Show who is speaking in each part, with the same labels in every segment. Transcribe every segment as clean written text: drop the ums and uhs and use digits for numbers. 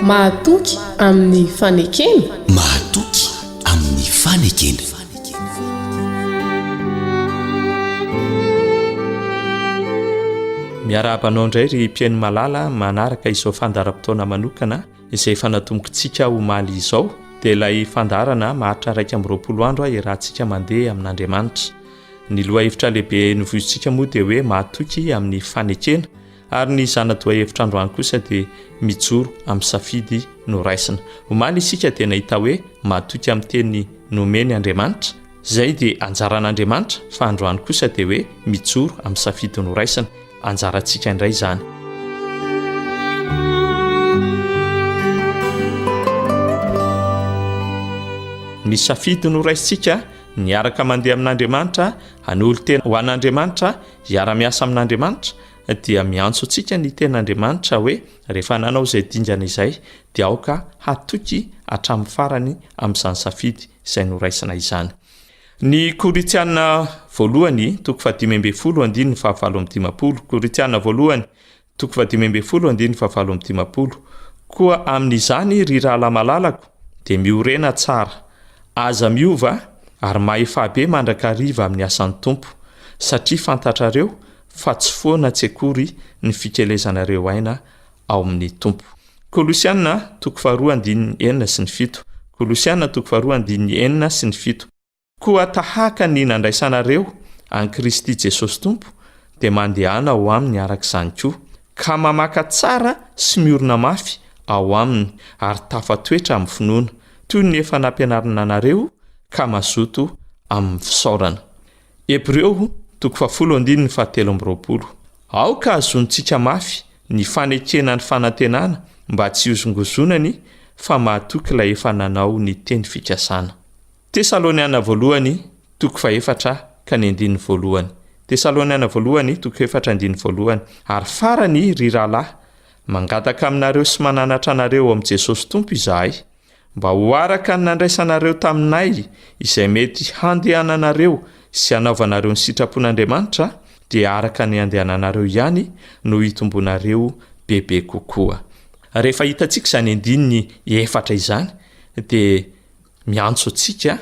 Speaker 1: Mahatoky amin'ny fanekena.
Speaker 2: Mahatoky amin'ny fanekena.
Speaker 3: Miarahaba anao indray ry mpihaino malala manaraka izao fandaharam-potoana manokana izay efa natombokintsika omaly izao dia ilay fandaharana maharitra 21 andro iarahantsika mandeha amin'Andriamanitra. Ny lohahevitra lehibe novoizintsika moa dia hoe mahatoky amin'ny fanekena Ary ny zana-dohahevitra androany kosa dia mijoro amin'ny safidy noraisina. Omaly isika dia nahita hoe matoky amin'ny teny nomeny Andriamanitra, izay dia anjaran'Andriamanitra, fa androany kosa dia hoe mijoro amin'ny safidy noraisina, anjarantsika indray izany. Ny safidy noraisintsika, niaraka mandeha amin'Andriamanitra, hanolo-tena ho an'Andriamanitra, hiara-miasa amin'Andriamanitra, dia miantso antsika ny Tenin'Andriamanitra hoe rehefa nanao izay dingana izay dia aoka hatoky hatramin'ny farany amin'izany safidy izay noraisina izany. Ny Korintiana voalohany toko fahadimy ambin'ny folo andininy fahavalo amby dimampolo Korintiana voalohany toko fahadimy ambin'ny folo andininy fahavalo amby dimampolo Koa amin'izany ry rahalahy malalako dia miorena tsara, aza miova ary mahefà be mandrakariva amin'ny asan'ny Tompo, satria fantatrareo fa tsy foana tsy akory ny fikelezanareo aina ao amin'ny Tompo. Kolosiana toko faharoa andininy enina sy ny fito Kolosiana toko faharoa andininy enina sy ny fito Koa tahaka ny nandraisanareo an'i Kristy Jesosy Tompo, dia mandehana ao aminy araka izany koa, ka mamaka tsara sy miorina mafy ao aminy, ary tafatoetra amin'ny finoana, toy ny efa nampianarina anareo, ka mazoto amin'ny fisaorana. Hebreo toko fahafolo andininy fahatelo amby roapolo. Aoka hazonintsika mafy ny fanekena ny fanantenana mba tsy hihozongozonany fa mahatoky ilay efa nanao ny teny fikasana. Tesaloniana voalohany toko fahefatra ka ny andininy voalohany. Tesaloniana voalohany toko efatra andininy voalohany. Ary farany ry rahalahy, mangataka aminareo sy mananatra anareo ao amin'i Jesosy Tompo izahay, Mba ho araka ny nandraisanareo taminay izay mety handehananareo sy hanaovanareo ny sitrapon'Andriamanitra, dia araka ny handehananareo ihany no hitomboanareo bebe kokoa. Rehefa hitantsika izany andininy efatra izany, dia miantso antsika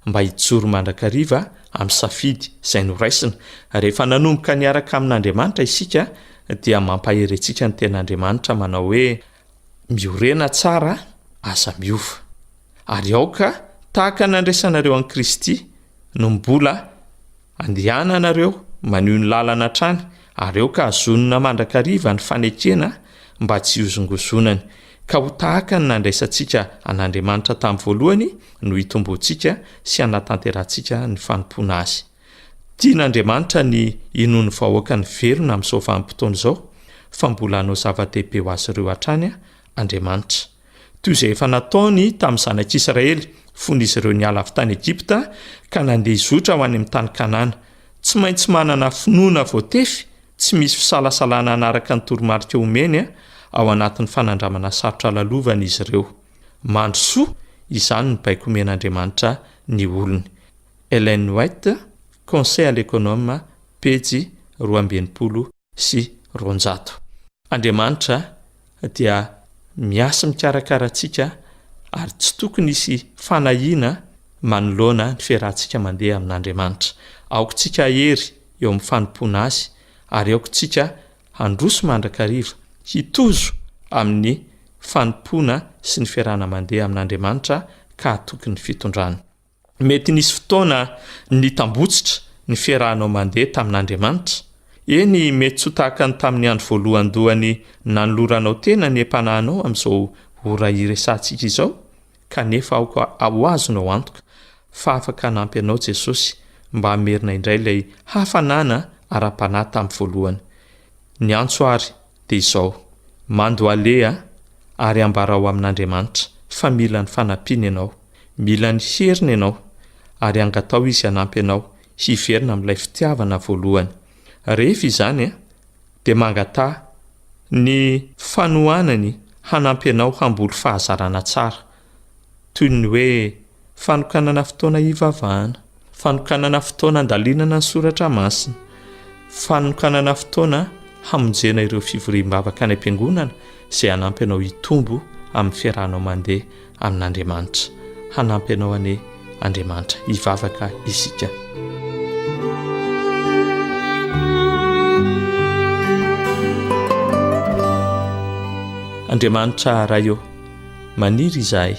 Speaker 3: mba hijoro mandrakariva amin'ny safidy izay noraisina. Rehefa nanomboka niaraka amin'Andriamanitra isika, dia mampahery antsika ny Tenin'Andriamanitra manao hoe, Miorena tsara, aza miova. Ary aoka tahaka ny nandraisanareo an'i Kristy no mbola andehananareo manohy ny lalana hatrany, ary aoka hazonina mandrakariva ny fanekena mba tsy hihozongozonany, ka ho tahaka ny nandraisantsika an'Andriamanitra tamin'ny voalohany no hitomboantsika sy hanatanterahantsika ny fanompoana Azy. Tian'Andriamanitra ny hinoan'ny vahoakany velona amin'izao vanim-potoana izao fa mbola hanao zava-dehibe ho azy ireo hatrany Andriamanitra. Toy izay efa nataony tamin'ny zanak'Israely fony izy ireo niala avy tany Egypta ka nandeha hizotra ho any amin'ny tany Kanana. Tsy maintsy manana finoana voatefy tsy misy fisalasalana hanaraka ny toromarika omeny ao anatin'ny fanandramana sarotra lalovana izy ireo. Mandrosoa, izany ny baiko omen'Andriamanitra ny olony. Ellen White, Conseil à l'économe, pejy 262. Andriamanitra dia miasy mikarakara antsika ary tsy tokony hisy fanahiana manoloana ny fiarahantsika mandeha amin'Andriamanitra. Aoka-tsika hahery eo amin'ny fanompoana Azy ary aoka-tsika handroso mandrakariva, hitozo amin'ny fanompoana sy ny fiarahana mandeha amin'Andriamanitra ka hatoky ny fitondrany. Mety nisy fotoana nitambotsitra ny fiarahanao mandeha tamin'Andriamanitra. Eny, mety tsy ho tahaka ny tamin'ny andro voalohandohany nanoloranao tena ny aim-panahinao amin'izao ora iresahantsika izao, kanefa aoka ho azonao antoka fa afaka hanampy anao Jesosy mba hamerina indray ilay hafanana ara-panahy tamin'ny voalohany. Ny antso àry dia izao, Mandohaleha ary ambarao amin'Andriamanitra fa mila ny fanampiany ianao. Mila ny heriny ianao, ary angataho Izy hanampy anao hiverina amin'ilay fitiavana voalohany. Rehefa izany, dia mangataha ny fanohanany hanampy anao hamboly fahazarana tsara, toy ny hoe fanokanana fotoana hivavahana, fanokanana fotoana handalinana ny soratra masina, fanokanana fotoana hamonjena ireo fivoriam-bavaka any am-piangonana izay hanampy anao hitombo. amin'ny fiarahanao mandeha amin'Andriamanitra. Hanampy anao anie Andriamanitra. Hivavaka isika. Andriamanitra Ray ô, maniry izahay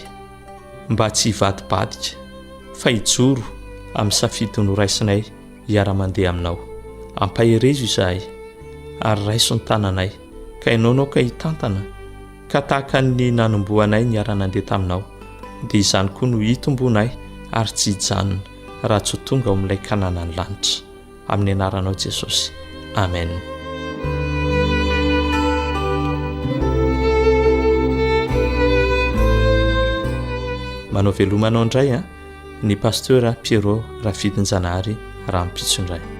Speaker 3: mba tsy hivadibadika fa hijoro amin'ny safidy noraisinay hiara-mandeha aminao. Ampaherezo izahay ary raiso ny tananay ka ianao no aoka hitantana ka tahaka ny nanombohanay niara-nandeha taminao dia izany koa no hitombonay ary tsy hijanona raha tsy ho tonga ao amin'ilay Kananan'ny lanitra. Amin'ny anaranao Jesosy. Amen. Manao veloma anao indray an, ny Pasteur Pierrot Rafidinjanahary rahampitso indray.